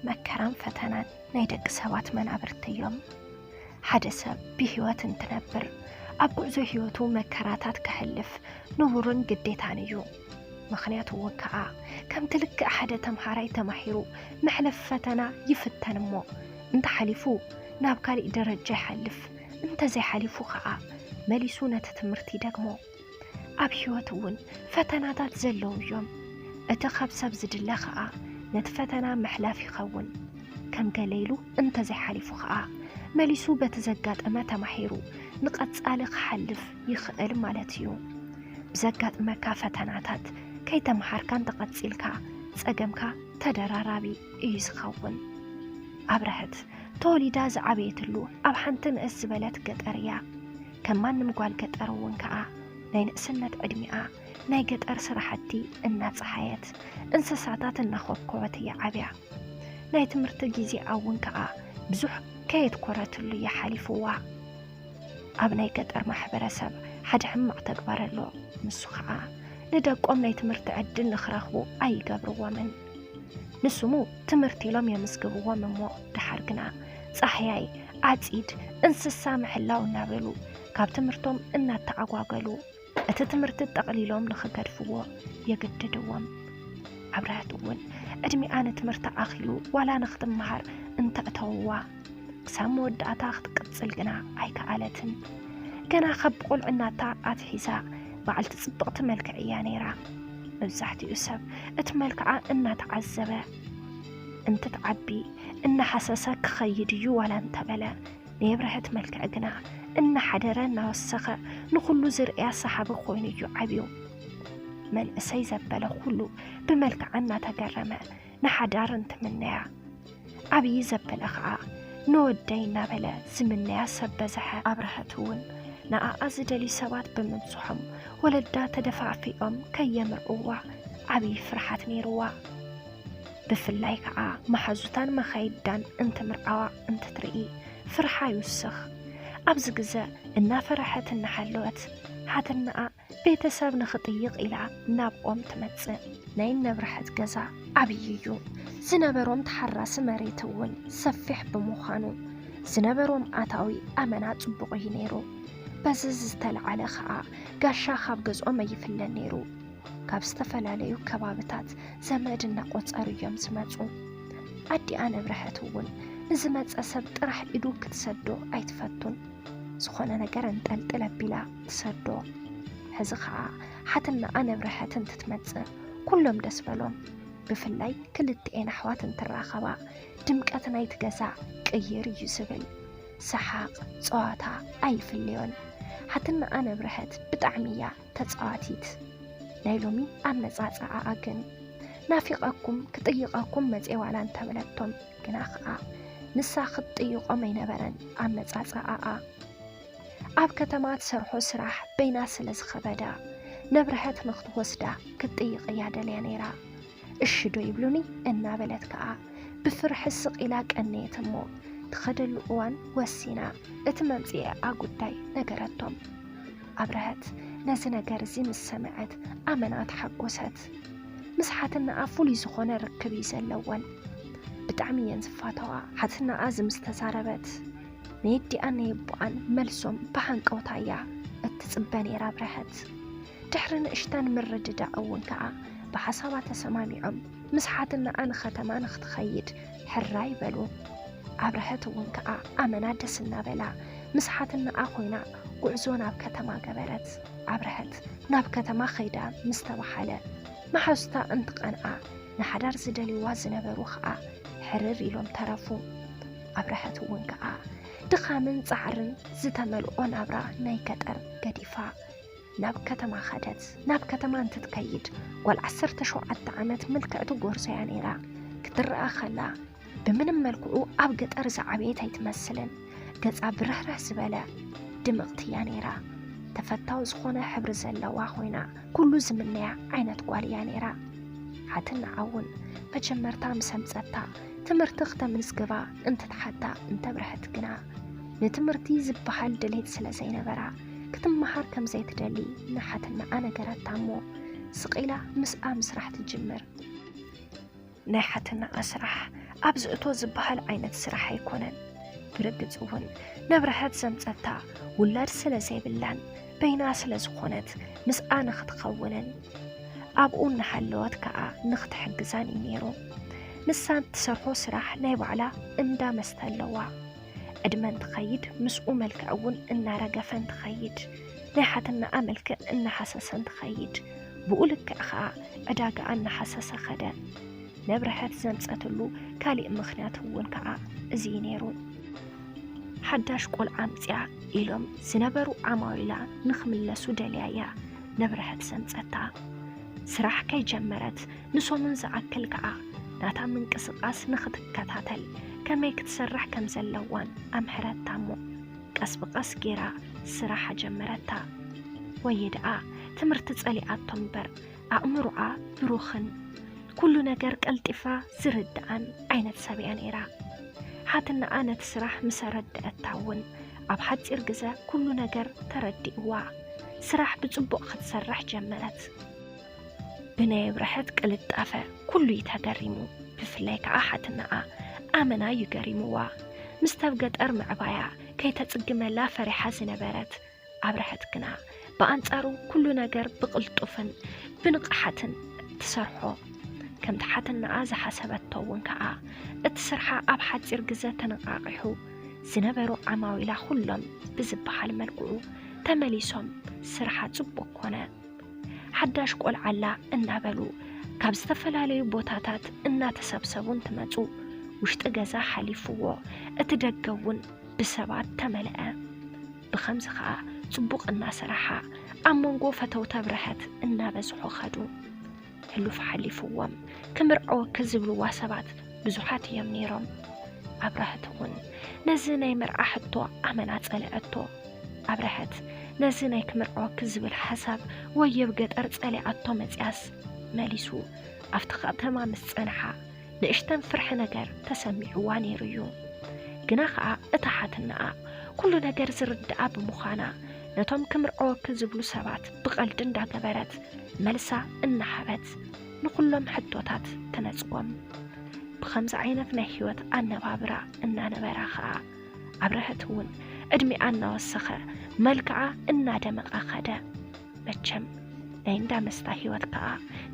መከራን ፈተናን ናይ ደቂ ሰባት መናብርቲ እዮም። ሓደ ሰብ ብህይወት እንትነብር ኣብ ጉዕዞ ህይወቱ መከራታት ከሕልፍ ንቡርን ግዴታን እዩ። ምኽንያቱ እውን ከኣ ከምቲ ልክዕ ሓደ ተምሃራይ ተማሂሩ መሕለፊ ፈተና ይፍተን እሞ እንተሓሊፉ ናብ ካሊእ ደረጃ ይሓልፍ፣ እንተዘይሓሊፉ ከኣ መሊሱ ነቲ ትምህርቲ ይደግሞ። ኣብ ህይወት እውን ፈተናታት ዘለዉ እዮም። እቲ ካብ ሰብ ዝድለ ከኣ ነቲ ፈተና ምሕላፍ ይኸውን። ከም ገለ ኢሉ እንተዘይሓሊፉ ከኣ መሊሱ በቲ ዘጋጠመ ተማሂሩ ንቐጻሊ ክሓልፍ ይኽእል ማለት እዩ። ብዘጋጥመካ ፈተናታት ከይተምሃርካ እንተቐጺልካ ጸገምካ ተደራራቢ እዩ ዝኸውን። ኣብረሀት ተወሊዳ ዝዓበየትሉ ኣብ ሓንቲ ንእስ ዝበለት ገጠር እያ። ከም ማንም ጓል ገጠር እውን ከኣ ናይ ንእስነት ዕድሚኣ ናይ ገጠር ስራሕቲ እናጸሓየት እንስሳታት እናኾብኮበት እያ ዓብያ። ናይ ትምህርቲ ግዜኣ እውን ከኣ ብዙሕ ከየትኮረትሉ እያ ሓሊፍዋ። ኣብ ናይ ገጠር ማሕበረሰብ ሓደ ሕማቕ ተግባር ኣሎ። ንሱ ከኣ ንደቆም ናይ ትምህርቲ ዕድል ንኽረኽቡ ኣይገብርዎምን። ንስሙ ትምህርቲ ኢሎም የምዝግብዎም እሞ ድሓር ግና ጻህያይ፣ ዓጺድ፣ እንስሳ ምሕላው እናበሉ ካብ ትምህርቶም እናተዓጓገሉ እቲ ትምህርቲ ጠቕሊሎም ንኽገድፍዎ የግድድዎም። ኣብረሀት እውን ዕድሚኣ ንትምህርቲ ኣኺሉ ዋላ ንኽትመሃር እንተእተውዋ ክሳብ መወዳእታ ክትቅጽል ግና ኣይከኣለትን። ገና ካብ ቁልዕነታ ኣትሒዛ በዓልቲ ጽብቕቲ መልክዕ እያ ነይራ። መብዛሕትኡ ሰብ እቲ መልክዓ እናተዓዘበ እንትትዓቢ እናሓሰሰ ክኸይድ እዩ ዋላ እንተበለ ናይ ኣብረሀት መልክዕ ግና እናሓደረ እናወሰኸ ንኹሉ ዝርእያ ሰሓቢ ኮይኑ እዩ ዓብዩ። መንእሰይ ዘበለ ኩሉ ብመልክዓ እናተገረመ ንሓዳር እንትምነያ፣ ዓብዪ ዘበለ ኸዓ ንወደይ እናበለ ዝምነያ ሰብ በዝሐ። ኣብረሀት እውን ንኣኣ ዝደልዩ ሰባት ብምብዝሖም ወለዳ ተደፋፊኦም ከየምርዕዋ ዓብዪ ፍርሓት ነይርዋ። ብፍላይ ከኣ መሓዙታን መኻይዳን እንትምርዓዋ እንትትርኢ ፍርሓ ይውስኽ። ኣብዚ ግዘ እናፈረሐት እናሓለወት ሓትናኣ ቤተሰብ ንኽጥይቕ ኢላ ናብ ኦም ትመጽእ። ናይ እነ ኣብረሀት ገዛ ዓብዪ እዩ። ዝነበሮም ተሓራሲ መሬት እውን ሰፊሕ ብምዃኑ ዝነበሮም ኣታዊ ኣመና ጽቡቕ እዩ ነይሩ። በዚ ዝተለዓለ ኸኣ ጋሻ ካብ ገዝኦም ኣይፍለን ነይሩ። ካብ ዝተፈላለዩ ከባብታት ዘመድ እናቖጸሩ እዮም ዝመጹ። ኣዲኣ ኣብረሀት እውን ንዝመጸ ሰብ ጥራሕ ኢዱ ክትሰዶ ኣይትፈቱን። ዝኾነ ነገር ኣንጠልጥል ኣቢላ ትሰዶ። ሕዚ ኸኣ ሓትናኣ ኣብረሀት እንትትመጽእ ኩሎም ደስ በሎም። ብፍላይ ክልቲኤን ኣሕዋት እንትራኸባ ድምቀት ናይቲ ገዛ ቅይር እዩ ዝብል። ሰሓቕ፣ ጸዋታ ኣይፍለዮን። ሓትናኣ ኣብረሀት ብጣዕሚ እያ ተጻዋቲት። ናይ ሎሚ ኣመጻጽኣኣ ግን ናፊቐኩም ክጥይቐኩም መጽየ ዋላ እንተበለቶም ግና ኸኣ ንሳ ክትጥይቖም ኣይነበረን ኣመጻጽኣኣ። ኣብ ከተማ ትሰርሖ ስራሕ በይና ስለ ዝኸበዳ ኣብረሀት ንኽትወስዳ ክትጥይቕ እያ ደልያ ነይራ። እሺ ዶ ይብሉኒ እናበለት ከኣ ብፍርሒ ስቕ ኢላ ቀነየት እሞ ትኸደሉ እዋን ወሲና እቲ መምጽኢኣ ጉዳይ ነገረቶም። ኣብረሀት ነዚ ነገር እዚ ምስ ሰምዐት ኣመና ተሓጎሰት። ምስ ሓትናኣ ፍሉይ ዝኾነ ርክብ እዩ ዘለወን። ብጣዕሚ እየን ዝፋተዋ። ሓትናኣ እዚ ምስ ተዛረበት ናይ ኣዲኣን ናይ ኣቦኣን መልሶም ብሃንቀውታ እያ እትጽበ ነይራ ኣብረሀት። ድሕሪ ንእሽተን ምርድዳእ እውን ከኣ ብሓሳባ ተሰማሚዖም ምስ ሓትናኣ ንኸተማ ንኽትኸይድ ሕራይ በሉ። ኣብረሀት እውን ከኣ ኣመና ደስ እናበላ ምስ ሓትናኣ ኮይና ጉዕዞ ናብ ከተማ ገበረት። ኣብረሀት ናብ ከተማ ኸይዳ ምስ ተባሃለ መሓዙታ እንትቐንኣ ንሓዳር ዝደልይዋ ዝነበሩ ኸኣ ሕርር ኢሎም ተረፉ። ኣብረሀት እውን ከኣ ድኻምን ጻዕርን ዝተመልኦ ናብራ ናይ ገጠር ገዲፋ ናብ ከተማ ኸደት። ናብ ከተማ እንትትከይድ ጓል ዓሰርተ ሸውዓተ ዓመት ምልክዕቲ ጎርዞ እያ ነይራ። ክትረኣ ኸላ ብምንም መልክዑ ኣብ ገጠር ዝዓበየት ኣይትመስልን። ገጻ ብርህርህ ዝበለ ድምቕቲ እያ ነይራ። ተፈታዊ ዝኾነ ሕብሪ ዘለዋ ኮይና ኩሉ ዝምነያ ዓይነት ጓል እያ ነይራ። ሓትናኣ እውን መጀመርታ ምስ ኣምጸታ ትምህርቲ ክተምዝግባ እንትትሓታ እንተ ኣብረሀት ግና ንትምህርቲ ዝበሃል ድሌት ስለ ዘይነበራ ክትመሃር ከም ዘይትደሊ ንሓትናኣ ነገረታ እሞ ስቕ ኢላ ምስኣ ምስራሕ ትጅምር። ናይ ሓትናኣ ስራሕ ኣብዚ እቶ ዝበሃል ዓይነት ስራሕ ኣይኮነን። ብርግጽ እውን ነብርሀት ዘምጸታ ውላድ ስለ ዘይብላን በይና ስለ ዝኾነት ምስኣ ንኽትኸውንን ኣብኡ እናሃለወት ከኣ ንኽትሕግዛን እዩ ነይሩ። ንሳ እትሰርሖ ስራሕ ናይ ባዕላ እንዳ መስተ ኣለዋ። ዕድመ እንትኸይድ ምስኡ መልክዕ እውን እናረገፈ እንትኸይድ፣ ናይ ሓትናኣ መልክዕ እናሃሰሰ እንትኸይድ፣ ብኡ ልክዕ ከኣ ዕዳጋኣ እናሃሰሰ ኸደ። ነብርሀት ዘምጸትሉ ካሊእ ምኽንያት እውን ከኣ እዚ እዩ ነይሩ። ሓዳሽ ቆልዓ ኣምጺኣ ኢሎም ዝነበሩ ዓማዊላ ንኽምለሱ ደልያ እያ ነብርሀት ዘምጸታ። ስራሕ ከይጀመረት ንሰሙን ዝኣክል ከኣ ናታ ምንቅስቓስ ንኽትከታተል ከመይ ክትሰርሕ ከም ዘለዋን ኣምሕረታ እሞ ቀስ ብቐስ ጌራ ስራሕ ኣጀመረታ። ወይ ደኣ ትምህርቲ ጸሊኣቶ እምበር ኣእምሮኣ ብሩኽን ኩሉ ነገር ቀልጢፋ ዝርድኣን ዓይነት ሰብ እያ ነይራ። ሓትናኣ ነቲ ስራሕ ምስ ኣረድአታ እውን ኣብ ሓጺር ግዘ ኩሉ ነገር ተረዲእዋ ስራሕ ብጽቡቕ ክትሰርሕ ጀመረት። ብነብርሀት ቅልጣፈ ኩሉ እዩ ተገሪሙ። ብፍላይ ከኣ ሓትናኣ ኣመና እዩ ገሪምዋ። ምስቲ ኣብ ገጠር ምዕባያ ከይተጽግመላ ፈሪሓ ዝነበረት ኣብርሀት ግና ብኣንጻሩ ኩሉ ነገር ብቕልጡፍን ብንቕሓትን ትሰርሖ። ከምቲ ሓትናኣ ዝሓሰበቶ እውን ከኣ እቲ ስርሓ ኣብ ሓጺር ግዘ ተነቓቒሑ ዝነበሩ ዓማዊላ ኩሎም ብዝበሃል መልክዑ ተመሊሶም ስርሓ ጽቡቕ ኮነ። ሓዳሽ ቆልዓ ኣላ እናበሉ ካብ ዝተፈላለዩ ቦታታት እናተሰብሰቡ እንትመጹ ውሽጢ ገዛ ሓሊፍዎ እቲ ደገ እውን ብሰባት ተመልአ። ብኸምዚ ኸኣ ጽቡቕ እናሰራሓ ኣብ መንጎ ፈተውቲ ኣብርሀት እናበዝሑ ኸዱ። ሕሉፍ ሓሊፍዎም ክምርዐወኪ ዝብልዋ ሰባት ብዙሓት እዮም ነይሮም። ኣብርሀት እውን ነዚ ናይ መርዓ ሕቶ ኣመና ጸልዐቶ። ኣብርሀት ነዚ ናይ ክምርዐወኪ ዝብል ሓሳብ ወየብ ገጠር ጸሊኣቶ መጺኣስ መሊሱ ኣብቲ ከተማ ምስ ጸንሓ ንእሽተን ፍርሒ ነገር ተሰሚዕዋ ነይሩ እዩ። ግና ኸኣ እታ ሓትናኣ ኩሉ ነገር ዝርድኣ ብምዃና ነቶም ክምርዐወኪ ዝብሉ ሰባት ብቐልዲ እንዳገበረት መልሳ እናሃበት ንኹሎም ሕቶታት ትነጽጎም። ብኸምዚ ዓይነት ናይ ህይወት ኣነባብራ እናነበራ ኸኣ ኣብርሀት እውን ዕድሚኣ እናወሰኸ መልክዓ እናደመቐ ኸደ። መቸም ናይ እንዳ መስታ ህይወት ከኣ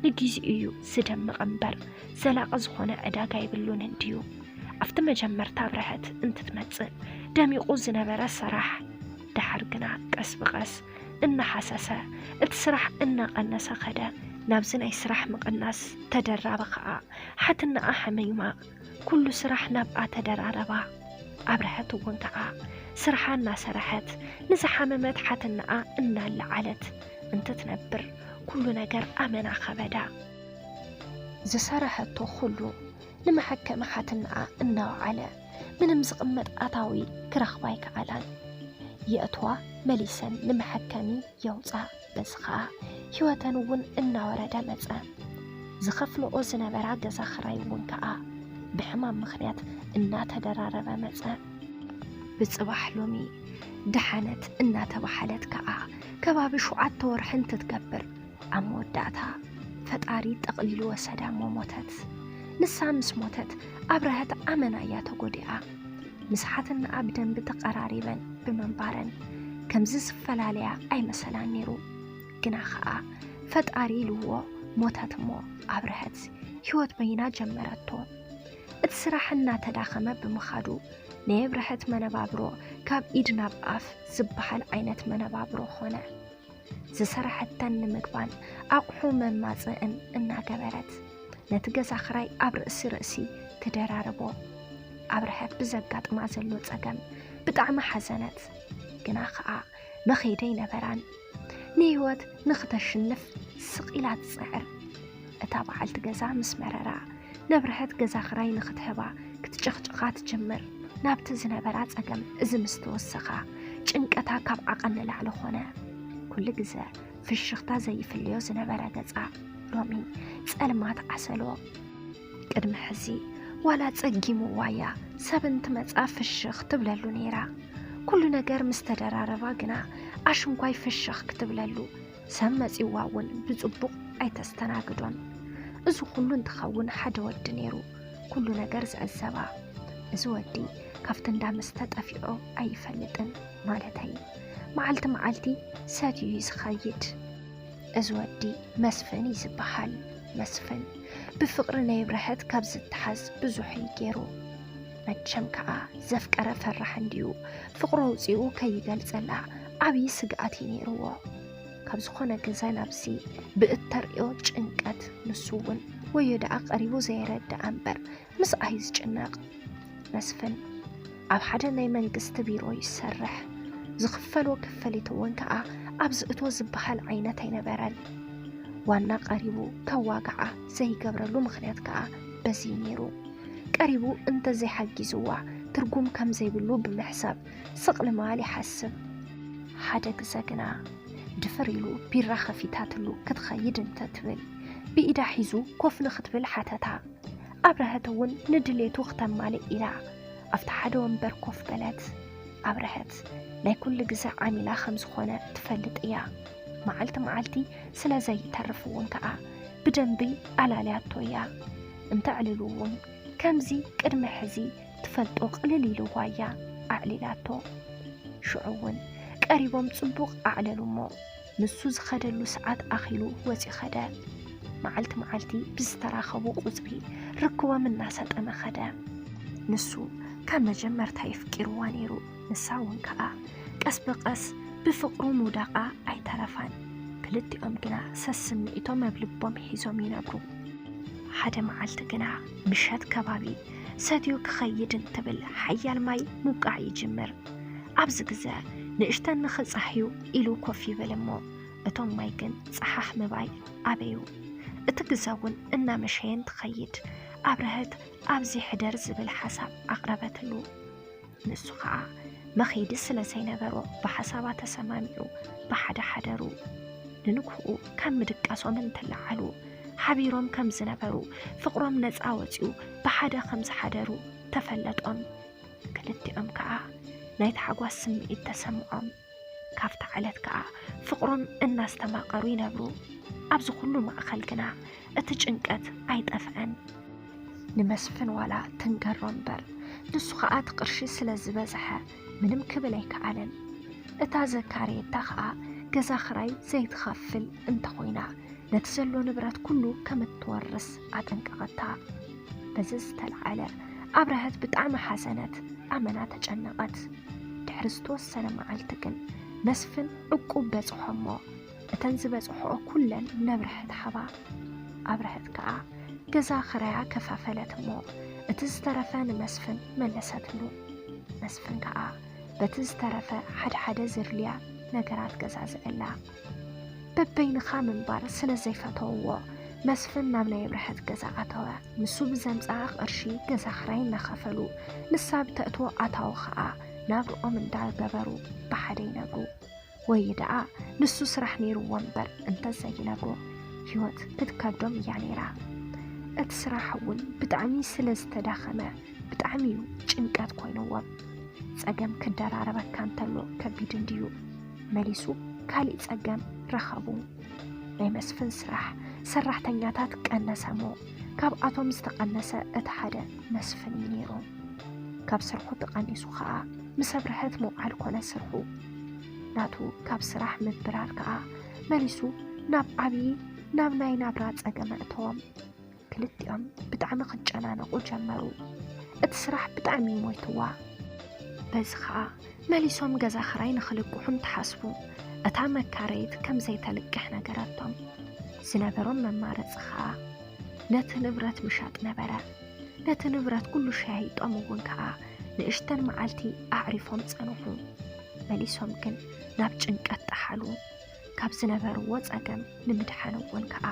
ንጊዜኡ እዩ ዝደምቕ እምበር ዘላቒ ዝኾነ ዕዳጋ የብሉን እንድዩ። ኣብቲ መጀመርታ ኣብርሀት እንትትመጽእ ደሚቑ ዝነበረ ሰራሕ ደሓር ግና ቀስ ብቐስ እናሓሰሰ እቲ ስራሕ እናቐነሰ ኸደ። ናብዚ ናይ ስራሕ ምቕናስ ተደራቢ ኸኣ ሓትናኣ ሓሚማ ኩሉ ስራሕ ናብኣ ተደራረባ። ኣብርሀት እውን ከኣ ስርሓ እናሰረሐት ንዝሓመመት ሓትናኣ እናለዓለት እንትትነብር ኩሉ ነገር ኣመና ኸበዳ። ዝሰረሐቶ ኩሉ ንመሐከሚ ሓትናኣ እናወዓለ ምንም ዝቕመጥ ኣታዊ ክረኽባ ኣይከኣላን። የእትዋ መሊሰን ንመሐከሚ የውፃ። በዚ ኸኣ ህይወተን እውን እናወረደ መጸ። ዝኸፍልኦ ዝነበራ ገዛ ኽራይ እውን ከኣ ብሕማም ምኽንያት እናተደራረበ መጸ። ብጽባሕ ሎሚ ደሓነት እናተባህለት ከኣ ከባቢ ሸውዓተ ወርሒ እንትትገብር ኣብ መወዳእታ ፈጣሪ ጠቕሊሉ ወሰዳ እሞ ሞተት። ንሳ ምስ ሞተት ኣብርሀት ኣመና እያ ተጎዲኣ። ምስ ሓትናኣ ብደንቢ ተቐራሪበን ብምንባረን ከምዚ ዝፈላለያ ኣይመሰላን ነይሩ። ግና ኸኣ ፈጣሪ ኢልዎ ሞተት እሞ ኣብርሀት ህይወት በይና ጀመረቶ። እቲ ስራሕ እናተዳኸመ ብምኻዱ ናይ ኣብርሀት መነባብሮ ካብ ኢድ ናብ ኣፍ ዝበሃል ዓይነት መነባብሮ ኾነ። ዝሰረሐተን ንምግባን ኣቑሑ መማጽእን እናገበረት ነቲ ገዛ ኽራይ ኣብ ርእሲ ርእሲ ትደራርቦ። ኣብርሀት ብዘጋጥማ ዘሎ ጸገም ብጣዕሚ ሓዘነት። ግና ኸኣ መኼደ ኣይነበራን። ንህይወት ንኽተሽንፍ ስቕ ኢላ ትጽዕር። እታ በዓልቲ ገዛ ምስ መረራ ነብርሀት ገዛ ኽራይ ንኽትህባ ክትጭቕጭቓ ትጅምር። ናብቲ ዝነበራ ጸገም እዚ ምስ ተወሰኻ ጭንቀታ ካብ ዓቐን ንላዕሊ ኾነ። ኩሉ ግዘ ፍሽኽታ ዘይፍለዮ ዝነበረ ገጻ ሎሚ ጸልማት ዓሰሎ። ቅድሚ ሕዚ ዋላ ጸጊምዋ እያ ሰብ እንትመጻ ፍሽኽ ትብለሉ ነይራ። ኩሉ ነገር ምስ ተደራረባ ግና ኣሽንኳይ ፍሽኽ ክትብለሉ ሰብ መጺዋ እውን ብጽቡቕ ኣይተስተናግዶን። እዚ ኩሉ እንትኸውን ሓደ ወዲ ነይሩ። ኩሉ ነገር ዝዕዘባ። እዚ ወዲ ካብቲ እንዳ መስተ ጠፊዑ ኣይፈልጥን፣ ማለተይ መዓልቲ መዓልቲ ሰትዩ እዩ ዝኸይድ። እዚ ወዲ መስፍን እዩ ዝበሃል። መስፍን ብፍቕሪ ናይ ኣብርሀት ካብ ዝተሓዝ ብዙሕ እዩ ገይሩ። መቸም ከኣ ዘፍቀረ ፈራሕ እንድዩ፣ ፍቕሩ ኣውጺኡ ከይገልጸላ ዓብዪ ስግኣት እዩ ነይርዎ። ካብ ዝኾነ ገዛ ናብዚ ብእተርእዮ ጭንቀት፣ ንሱ እውን ወዮ ደኣ ቀሪቡ ዘየረድኣ እምበር ምስኣ እዩ ዝጭነቕ። መስፍን ኣብ ሓደ ናይ መንግስቲ ቢሮ ይሰርሕ። ዝኽፈሎ ክፍሊት እውን ከኣ ኣብ ዝእቶ ዝበሃል ዓይነት ኣይነበረን። ዋና ቀሪቡ ከዋግዓ ዘይገብረሉ ምኽንያት ከኣ በዚ እዩ ነይሩ። ቀሪቡ እንተዘይሓጊዝዋ ትርጉም ከም ዘይብሉ ብምሕሳብ ስቕ ልማል ይሓስብ። ሓደ ግዘ ግና ድፍር ኢሉ ቢራ ከፊታትሉ ክትኸይድ እንተትብል ብኢዳ ሒዙ ኮፍ ንክትብል ሓተታ። ኣብርሀት እውን ንድሌቱ ክተማልእ ኢላ ኣብቲ ሓደ ወንበር ኮፍ በለት። ኣብርሀት ናይ ኩሉ ግዘ ዓሚላ ከም ዝኾነ ትፈልጥ እያ። መዓልቲ መዓልቲ ስለ ዘይተርፍ እውን ከኣ ብደንቢ ኣላልያቶ እያ። እንተዕልሉ እውን ከምዚ ቅድሚ ሕዚ ትፈልጦ ቅልል ኢልዋ እያ ኣዕሊላቶ። ሽዑ እውን ቀሪቦም ጽቡቕ ኣዕለሉ እሞ ንሱ ዝኸደሉ ሰዓት ኣኺሉ ወጺኡ ኸደ። መዓልቲ መዓልቲ ብዝተራኸቡ ቁጽሪ ርክቦም እናሰጠመ ኸደ። ንሱ ካብ መጀመርታ የፍቂርዋ ነይሩ። ንሳ እውን ከኣ ቀስ ብቐስ ብፍቕሩ ምውዳቓ ኣይተረፋን። ክልቲኦም ግና ሰስምዒቶም ኣብ ልቦም ሒዞም ይነብሩ። ሓደ መዓልቲ ግና ምሸት ከባቢ ሰትዩ ክኸይድ እንትብል ሓያል ማይ ምውቃዕ ይጅምር። ኣብዚ ግዘ ንእሽተን ንኽጻህዩ ኢሉ ኮፍ ይብል እሞ እቶም ማይ ግን ጸሓሕ ምባይ ኣበዩ። እቲ ግዘ እውን እናመሸየ እንትኸይድ ኣብርሀት ኣብዚ ሕደር ዝብል ሓሳብ ኣቕረበትሉ። ንሱ ኸኣ መኸይዲ ስለ ዘይነበሮ ብሓሳባ ተሰማሚዑ ብሓደ ሓደሩ። ንንግሆኡ ካብ ምድቃሶም እንትለዓሉ ሓቢሮም ከም ዝነበሩ ፍቕሮም ነጻ ወጺኡ ብሓደ ከም ዝሓደሩ ተፈለጦም። ክልቲኦም ከኣ ናይ ታሕጓስ ስምዒት ተሰምዖም። ካብታ ዕለት ከኣ ፍቕሮም እናስተማቐሩ ይነብሩ። ኣብዚ ኩሉ ማእኸል ግና እቲ ጭንቀት ኣይጠፍአን። ንመስፍን ዋላ ትንገሮ እምበር ንሱ ከኣ እቲ ቅርሺ ስለ ዝበዝሐ ምንም ክብል ኣይከኣለን። እታ ዘካረየታ ከኣ ገዛ ኽራይ ዘይትኸፍል እንተኾይና ነቲ ዘሎ ንብረት ኩሉ ከም እትወርስ ኣጠንቀቐታ። በዚ ዝተለዓለ ኣብርሀት ብጣዕሚ ሓዘነት፣ ኣመና ተጨነቐት። ድሕሪ ዝተወሰነ መዓልቲ ግን መስፍን ዕቁብ በጽሖ እሞ እተን ዝበጽሖኦ ኩለን ነብርሀት ሃባ። ኣብርሀት ከኣ ገዛ ኽራያ ከፋፈለት እሞ እቲ ዝተረፈ ንመስፍን መለሰትሉ። መስፍን ከኣ በቲ ዝተረፈ ሓደ ሓደ ዘድልያ ነገራት ገዛዝአላ። በበይንኻ ምንባር ስለ ዘይፈተውዎ መስፍን ናብ ናይ ኣብርሀት ገዛ ኣተወ። ንሱ ብዘምጽኣ ቅርሺ ገዛ ኽራይ እናኸፈሉ ንሳ ብተእትዎ ኣታዊ ኸኣ ናብርኦም እንዳገበሩ ብሓደ ይነብሩ። ወይ ደኣ ንሱ ስራሕ ነይርዎ እምበር እንተዘይነብሮ ህይወት ክትከብዶም እያ ነይራ። እቲ ስራሕ እውን ብጣዕሚ ስለ ዝተዳኸመ ብጣዕሚ እዩ ጭንቀት ኮይንዎም። ጸገም ክደራረበካ እንተሎ ከቢድ እንድዩ። መሊሱ ካሊእ ጸገም ረኸቡ። ናይ መስፍን ስራሕ ሰራሕተኛታት ቀነሰ እሞ ካብኣቶም ዝተቐነሰ እቲ ሓደ መስፍን እዩ ነይሩ። ካብ ስርሑ ተቐኒሱ ኸኣ ምስ ኣብርሀት ምውዓል ኮነ ስርሑ። ናቱ ካብ ስራሕ ምብራር ከኣ መሊሱ ናብ ዓብዪ ናብ ናይ ናብራ ጸገም ኣእተዎም። ክልቲኦም ብጣዕሚ ክጨናነቑ ጀመሩ። እቲ ስራሕ ብጣዕሚ እዩ ሞይትዋ። በዚ ኸኣ መሊሶም ገዛ ኽራይ ንኽልቅሑ እንትሓስቡ እታ መካረይት ከም ዘይተልቅሕ ነገረቶም። ዝነበሮም መማረፂ ኸኣ ነቲ ንብረት ምሻጥ ነበረ። ነቲ ንብረት ኩሉ ሸያይጦም እውን ከኣ ንእሽተን መዓልቲ ኣዕሪፎም ጸንሑ። መሊሶም ግን ናብ ጭንቀት ጠሓሉ። ካብ ዝነበርዎ ጸገም ንምድሓን እውን ከኣ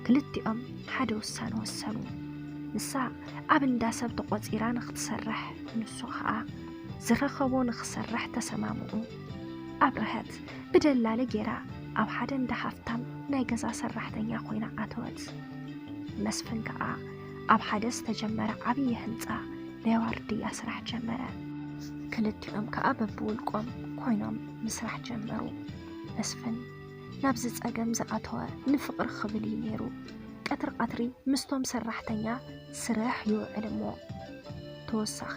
ክልቲኦም ሓደ ውሳነ ወሰኑ። ንሳ ኣብ እንዳ ሰብ ተቖጺራ ንኽትሰርሕ፣ ንሱ ከኣ ዝረኸቦ ንኽሰርሕ ተሰማምዑ። ኣብርሀት ብደላሊ ጌራ ኣብ ሓደ እንዳ ሃፍታም ናይ ገዛ ሰራሕተኛ ኮይና ኣተወት። መስፍን ከኣ ኣብ ሓደ ዝተጀመረ ዓብዪ ህንጻ ናይ ዋርድያ ስራሕ ጀመረ። ክልቲኦም ከኣ በብውልቆም ኮይኖም ምስራሕ ጀመሩ። መስፍን ናብዚ ጸገም ዝኣተወ ንፍቕሪ ክብል እዩ ነይሩ። ቀትሪ ቀትሪ ምስቶም ሰራሕተኛ ስራሕ ይውዕል እሞ ተወሳኺ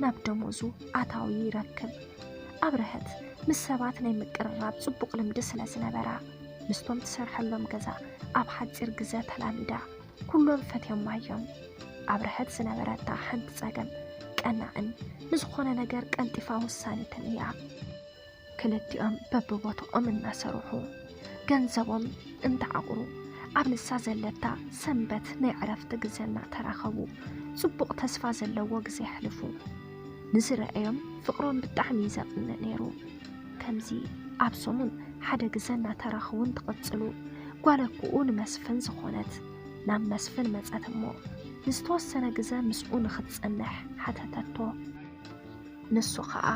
ናብ ደሞዙ ኣታዊ ይረክብ። ኣብርሀት ምስ ሰባት ናይ ምቅርራብ ጽቡቕ ልምዲ ስለ ዝነበራ ምስቶም ትሰርሐሎም ገዛ ኣብ ሓጺር ግዘ ተላሚዳ። ኩሎም ፈትዮማ እዮም። ኣብርሀት ዝነበረታ ሓንቲ ጸገም ቀናእን ንዝኾነ ነገር ቀልጢፋ ውሳኔትን እያ። ክልቲኦም በብቦትኦም እናሰርሑ ገንዘቦም እንተዓቑሩ ኣብ ንሳ ዘለታ ሰንበት ናይ ዕረፍቲ ግዘ እናተራኸቡ ጽቡቕ ተስፋ ዘለዎ ግዜ የሕልፉ። ንዝረኣዮም ፍቕሮም ብጣዕሚ እዩ ዘቕንእ ነይሩ። ከምዚ ኣብ ሰሙን ሓደ ግዘ እናተራኸቡ እንትቕጽሉ ጓለኩኡ ንመስፍን ዝኾነት ናብ መስፍን መጸት እሞ ንዝተወሰነ ግዘ ምስኡ ንኽትጸንሕ ሓተተቶ። ንሱ ኸኣ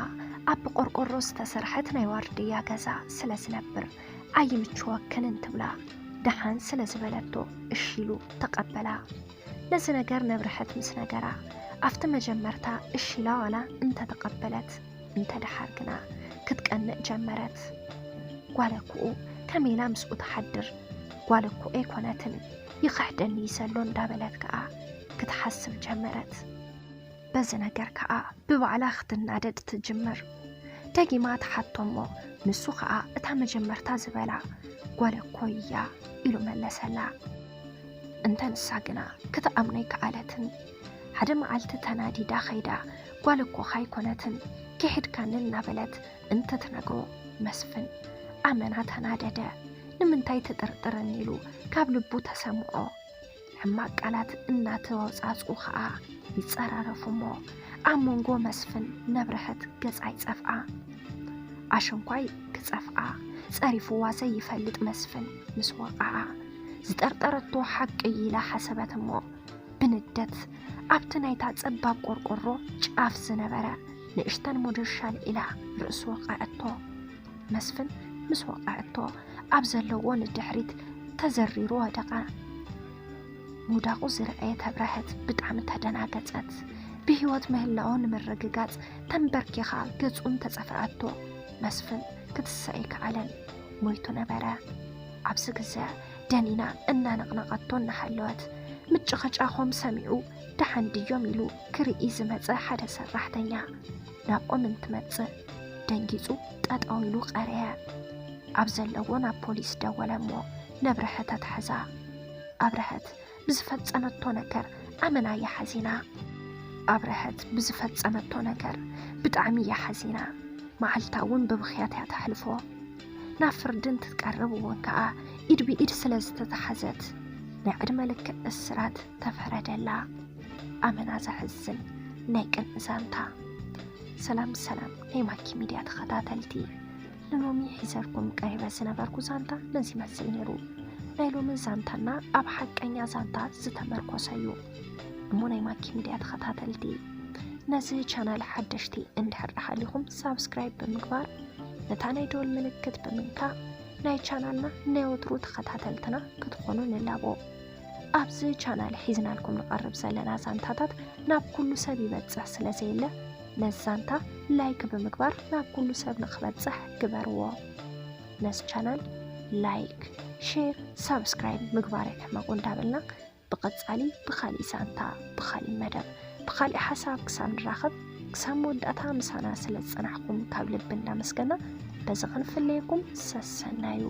ኣብ ብቆርቆሮ ዝተሰርሐት ናይ ዋርድያ ገዛ ስለ ዝነብር ኣይምችወክን እንትብላ ደሓን ስለ ዝበለቶ እሺ ኢሉ ተቐበላ። ነዚ ነገር ነብርሀት ምስ ነገራ ኣብቲ መጀመርታ እሺ ኢላ ዋላ እንተተቐበለት እንተ ደሓር ግና ክትቀንእ ጀመረት። ጓለኩኡ ከመይ ኢላ ምስኡ ትሓድር? ጓለኩኡ ኣይኮነትን ይኽሕደኒ እዩ ዘሎ እንዳበለት ከኣ ክትሓስብ ጀመረት። በዚ ነገር ከኣ ብባዕላ ክትናደድ ትጅምር። ደጊማ ትሓቶ እሞ ንሱ ከኣ እታ መጀመርታ ዝበላ ጓለኮይ እያ ኢሉ መለሰላ። እንተ ንሳ ግና ክትኣምኖ ኣይከኣለትን። ሓደ መዓልቲ ተናዲዳ ኸይዳ ጓለኮኻ ኣይኮነትን ክሒድካኒ እናበለት እንትትነግሮ መስፍን ኣመና ተናደደ። ንምንታይ ትጥርጥርኒ ኢሉ ካብ ልቡ ተሰምዖ። ሕማቕ ቃላት እናተወጻጽኡ ኸኣ ይጸራረፉ እሞ ኣብ መንጎ መስፍን ነብርሀት ገጻ ይጸፍኣ። ኣሸንኳይ ክጸፍኣ ጸሪፍዋ ዘይፈልጥ መስፍን ምስ ወቕዓ ዝጠርጠረቶ ሓቂ ኢላ ሓሰበት እሞ ብንደት ኣብቲ ናይታ ጸባብ ቆርቆሮ ጫፍ ዝነበረ ንእሽተን ሞደሻ ልዒላ ርእሱ ወቐዐቶ። መስፍን ምስ ወቐዐቶ ኣብ ዘለዎ ንድሕሪት ተዘሪሩ ወደቐ። ምውዳቑ ዝረኣየት ኣብርሀት ብጣዕሚ ተደናገጸት። ብህይወት ምህላው ንምርግጋጽ ተንበርኪኻ ገጹን ተጸፍዐቶ። መስፍን ክትስእ ኣይከኣለን። ሞይቱ ነበረ። ኣብዚ ግዘ ደኒና እናነቕነቐቶ እናሃለወት ምጭቕጫኾም ሰሚዑ ደሓን ድዮም ኢሉ ክርኢ ዝመጸ ሓደ ሰራሕተኛ ናብኦም እንትመጽእ ደንጊጹ ጠጠው ኢሉ ቀረየ። ኣብ ዘለዎ ናብ ፖሊስ ደወለ እሞ ነብርሀት ኣትሓዛ። ኣብርሀት ብዝፈጸመቶ ነገር ኣመና እያ ሓዚና። ኣብርሀት ብዝፈጸመቶ ነገር ብጣዕሚ እያ ሓዚና። መዓልታ እውን ብብኽያት እያ ተሕልፎ። ናብ ፍርዲ እንትትቀርብ እውን ከኣ ኢድ ብኢድ ስለ ዝተተሓዘት ናይ ዕድመ ልክዕ እስራት ተፈረደላ። ኣመና ዘሕዝን ናይ ቅንኢ ዛንታ። ሰላም ሰላም ናይ ማኪ ሚድያ ተኸታተልቲ፣ ንሎሚ ሒዘልኩም ቀሪበ ዝነበርኩ ዛንታ ነዚ ይመስል ነይሩ። ናይ ሎሚ ዛንታና ኣብ ሓቀኛ ዛንታ ዝተመርኮሰ እዩ። እሞ ናይ ማኪ ሚድያ ተኸታተልቲ ነዚ ቻናል ሓደሽቲ እንድሕር ደኣ ሃሊኹም ሳብስክራይብ ብምግባር ነታ ናይ ደወል ምልክት ብምንካእ ናይ ቻናልና ናይ ወትሩ ተኸታተልትና ክትኾኑ ንላቦ። ኣብዚ ቻናል ሒዝናልኩም ንቐርብ ዘለና ዛንታታት ናብ ኩሉ ሰብ ይበጽሕ ስለ ዘየለ ነዚ ዛንታ ላይክ ብምግባር ናብ ኩሉ ሰብ ንክበጽሕ ግበርዎ። ነዚ ቻናል ላይክ፣ ሼር፣ ሳብስክራይብ ምግባር ኣይትሕመቁ እንዳበልና ብቐጻሊ ብኻሊእ ዛንታ ብኻሊእ መደብ ብኻሊእ ሓሳብ ክሳብ ንራኸብ ክሳብ መወዳእታ ምሳና ስለ ዝጸናሕኩም ካብ ልቢ እንዳመስገና በዚ ክንፍለየኩም ሰሰናዩ።